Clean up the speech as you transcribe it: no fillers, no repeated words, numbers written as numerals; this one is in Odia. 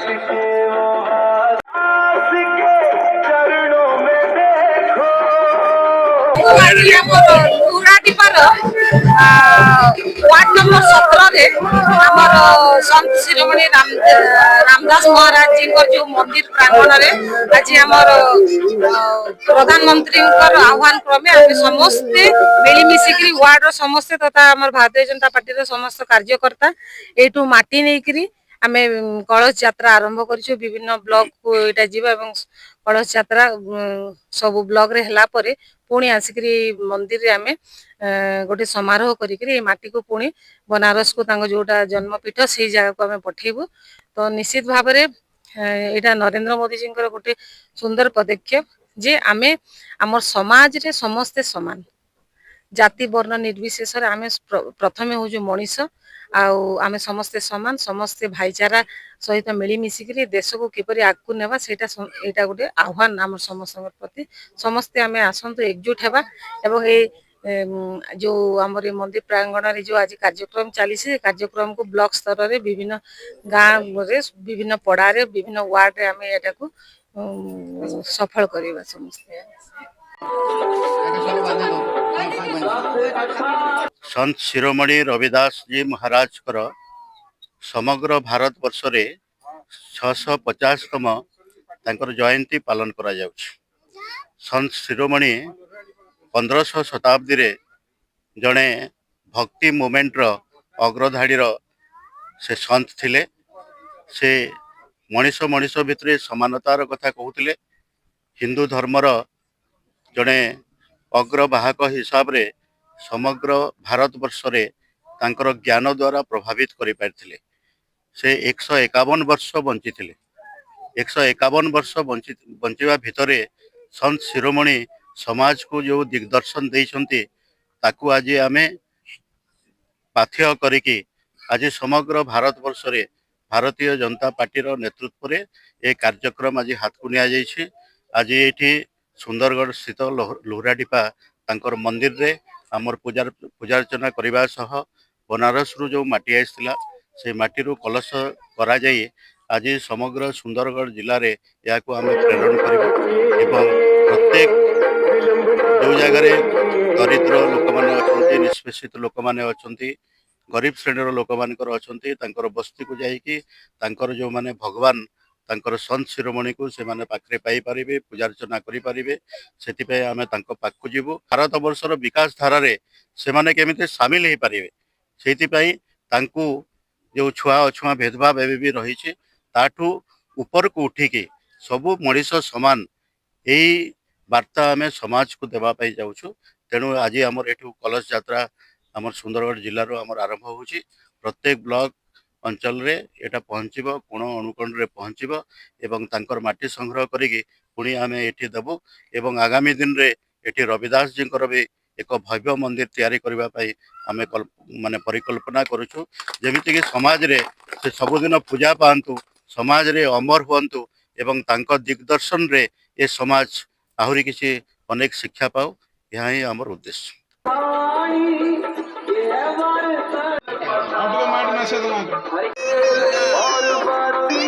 के वो दास के चरणों में देखो। ଆଜି ଆମର ଲୁହାଡିପାର ୱାର୍ଡ ନମ୍ବର 17ରେ ଆମର ସନ୍ଥ ଶିରୋମଣି ରାମଦାସ ମହାରାଜଜୀଙ୍କର ଯୋଉ ମନ୍ଦିର ପ୍ରାଙ୍ଗଣରେ ଆଜି ଆମର ପ୍ରଧାନମନ୍ତ୍ରୀଙ୍କର ଆହ୍ୱାନ କ୍ରମେ ଆମେ ସମସ୍ତେ ମିଳିମିଶିକିରି, ୱାର୍ଡର ସମସ୍ତେ ତଥା ଆମର ଭାରତୀୟ ଜନତା ପାର୍ଟିର ସମସ୍ତ କାର୍ଯ୍ୟକର୍ତ୍ତା ଏଇଠୁ ମାଟି ନେଇକିରି ଆମେ କଳସ ଯାତ୍ରା ଆରମ୍ଭ କରିଛୁ। ବିଭିନ୍ନ ବ୍ଲକକୁ ଏଇଟା ଯିବ ଏବଂ କଳସ ଯାତ୍ରା ସବୁ ବ୍ଲକରେ ହେଲା ପରେ ପୁଣି ଆସିକିରି ମନ୍ଦିରରେ ଆମେ ଗୋଟେ ସମାରୋହ କରିକିରି ଏଇ ମାଟିକୁ ପୁଣି ବନାରସକୁ, ତାଙ୍କ ଯୋଉଟା ଜନ୍ମପୀଠ, ସେଇ ଜାଗାକୁ ଆମେ ପଠେଇବୁ। ତ ନିଶ୍ଚିତ ଭାବରେ ଏଇଟା ନରେନ୍ଦ୍ର ମୋଦିଜୀଙ୍କର ଗୋଟେ ସୁନ୍ଦର ପଦକ୍ଷେପ ଯେ ଆମେ ଆମ ସମାଜରେ ସମସ୍ତେ ସମାନ, ଜାତି ବର୍ଣ୍ଣ ନିର୍ବିଶେଷରେ ଆମେ ପ୍ରଥମେ ହଉଛୁ ମଣିଷ ଆଉ ଆମେ ସମସ୍ତେ ସମାନ। ସମସ୍ତେ ଭାଇଚାରା ସହିତ ମିଳିମିଶିକିରି ଦେଶକୁ କିପରି ଆଗକୁ ନେବା, ସେଇଟା ଏଇଟା ଗୋଟେ ଆହ୍ୱାନ ଆମ ସମସ୍ତଙ୍କ ପ୍ରତି। ସମସ୍ତେ ଆମେ ଆସନ୍ତୁ, ଏକଜୁଟ ହେବା ଏବଂ ଏଇ ଯୋଉ ଆମର ଏ ମନ୍ଦିର ପ୍ରାଙ୍ଗଣରେ ଯୋଉ ଆଜି କାର୍ଯ୍ୟକ୍ରମ ଚାଲିଛି, ସେ କାର୍ଯ୍ୟକ୍ରମକୁ ବ୍ଲକ ସ୍ତରରେ, ବିଭିନ୍ନ ଗାଁରେ, ବିଭିନ୍ନ ପଡ଼ାରେ, ବିଭିନ୍ନ ୱାର୍ଡରେ ଆମେ ଏଟାକୁ ସଫଳ କରିବା ସମସ୍ତେ। ସନ୍ଥ ଶିରୋମଣି ରବିଦାସ ଜୀ ମହାରାଜଙ୍କର ସମଗ୍ର ଭାରତ ବର୍ଷରେ 650ତମ ତାଙ୍କର ଜୟନ୍ତୀ ପାଳନ କରାଯାଉଛି। ସନ୍ଥ ଶିରୋମଣି 1500 ଶତାବ୍ଦୀରେ ଜଣେ ଭକ୍ତି ମୁଭମେଣ୍ଟର ଅଗ୍ରଧାଡ଼ିର ସେ ସନ୍ଥ ଥିଲେ। ସେ ମଣିଷ ମଣିଷ ଭିତରେ ସମାନତାର କଥା କହୁଥିଲେ। ହିନ୍ଦୁ ଧର୍ମର ଜଣେ ଅଗ୍ରବାହକ ହିସାବରେ ସମଗ୍ର ଭାରତବର୍ଷରେ ତାଙ୍କର ଜ୍ଞାନ ଦ୍ୱାରା ପ୍ରଭାବିତ କରିପାରିଥିଲେ। ସେ 151 ବର୍ଷ ବଞ୍ଚିଥିଲେ। 151 ବର୍ଷ ବଞ୍ଚିବା ଭିତରେ ସନ୍ଥ ଶିରୋମଣି ସମାଜକୁ ଯେଉଁ ଦିଗ୍ଦର୍ଶନ ଦେଇଛନ୍ତି, ତାକୁ ଆଜି ଆମେ ପାଥେୟ କରିକି ଆଜି ସମଗ୍ର ଭାରତବର୍ଷରେ ଭାରତୀୟ ଜନତା ପାର୍ଟିର ନେତୃତ୍ୱରେ ଏ କାର୍ଯ୍ୟକ୍ରମ ଆଜି ହାତକୁ ନିଆଯାଇଛି। ଆଜି ଏଇଠି ସୁନ୍ଦରଗଡ଼ ସ୍ଥିତ ଲୁହୁରାଢିପା ତାଙ୍କର ମନ୍ଦିରରେ ଆମର ପୂଜାର୍ଚ୍ଚନା କରିବା ସହ ବନାରସରୁ ଯେଉଁ ମାଟି ଆସିଥିଲା, ସେ ମାଟିରୁ କଳସ କରାଯାଇ ଆଜି ସମଗ୍ର ସୁନ୍ଦରଗଡ଼ ଜିଲ୍ଲାରେ ଏହାକୁ ଆମେ ପ୍ରେରଣ କରିବୁ ଏବଂ ପ୍ରତ୍ୟେକ ଯେଉଁ ଜାଗାରେ ଦରିଦ୍ର ଲୋକମାନେ ଅଛନ୍ତି, ନିଷ୍ପେଷିତ ଲୋକମାନେ ଅଛନ୍ତି, ଗରିବ ଶ୍ରେଣୀର ଲୋକମାନଙ୍କର ଅଛନ୍ତି, ତାଙ୍କର ବସ୍ତିକୁ ଯାଇକି ତାଙ୍କର ଯେଉଁମାନେ ଭଗବାନ, ତାଙ୍କର ସନ୍ଥ ଶିରୋମଣିକୁ ସେମାନେ ପାଖରେ ପାଇପାରିବେ, ପୂଜାର୍ଚ୍ଚନା କରିପାରିବେ, ସେଥିପାଇଁ ଆମେ ତାଙ୍କ ପାଖକୁ ଯିବୁ। ଭାରତ ବର୍ଷର ବିକାଶ ଧାରାରେ ସେମାନେ କେମିତି ସାମିଲ ହେଇପାରିବେ, ସେଇଥିପାଇଁ ତାଙ୍କୁ ଯେଉଁ ଛୁଆଁ ଅଛୁଆଁ ଭେଦଭାବ ଏବେ ବି ରହିଛି, ତାଠୁ ଉପରକୁ ଉଠିକି ସବୁ ମଣିଷ ସମାନ, ଏଇ ବାର୍ତ୍ତା ଆମେ ସମାଜକୁ ଦେବା ପାଇଁ ଯାଉଛୁ। ତେଣୁ ଆଜି ଆମର ଏଠୁ କଳସ ଯାତ୍ରା ଆମର ସୁନ୍ଦରଗଡ଼ ଜିଲ୍ଲାରୁ ଆମର ଆରମ୍ଭ ହେଉଛି। ପ୍ରତ୍ୟେକ ବ୍ଲକ ଅଞ୍ଚଳରେ ଏଇଟା ପହଞ୍ଚିବ, କୋଣ ଅନୁକୋଣରେ ପହଞ୍ଚିବ ଏବଂ ତାଙ୍କର ମାଟି ସଂଗ୍ରହ କରିକି ପୁଣି ଆମେ ଏଠି ଦେବୁ ଏବଂ ଆଗାମୀ ଦିନରେ ଏଠି ରବିଦାସଜୀଙ୍କର ବି ଏକ ଭବ୍ୟ ମନ୍ଦିର ତିଆରି କରିବା ପାଇଁ ଆମେ ମାନେ ପରିକଳ୍ପନା କରୁଛୁ, ଯେମିତିକି ସମାଜରେ ସେ ସବୁଦିନ ପୂଜା ପାଆନ୍ତୁ, ସମାଜରେ ଅମର ହୁଅନ୍ତୁ ଏବଂ ତାଙ୍କ ଦିଗ୍ଦର୍ଶନରେ ଏ ସମାଜ ଆହୁରି କିଛି ଅନେକ ଶିକ୍ଷା ପାଉ। ଏହା ହିଁ ଆମର ଉଦ୍ଦେଶ୍ୟ। ଆଉ ଟିକେ ମାଇଣ୍ଡ ମେସେଜ ଦିଅନ୍ତୁ। और बाती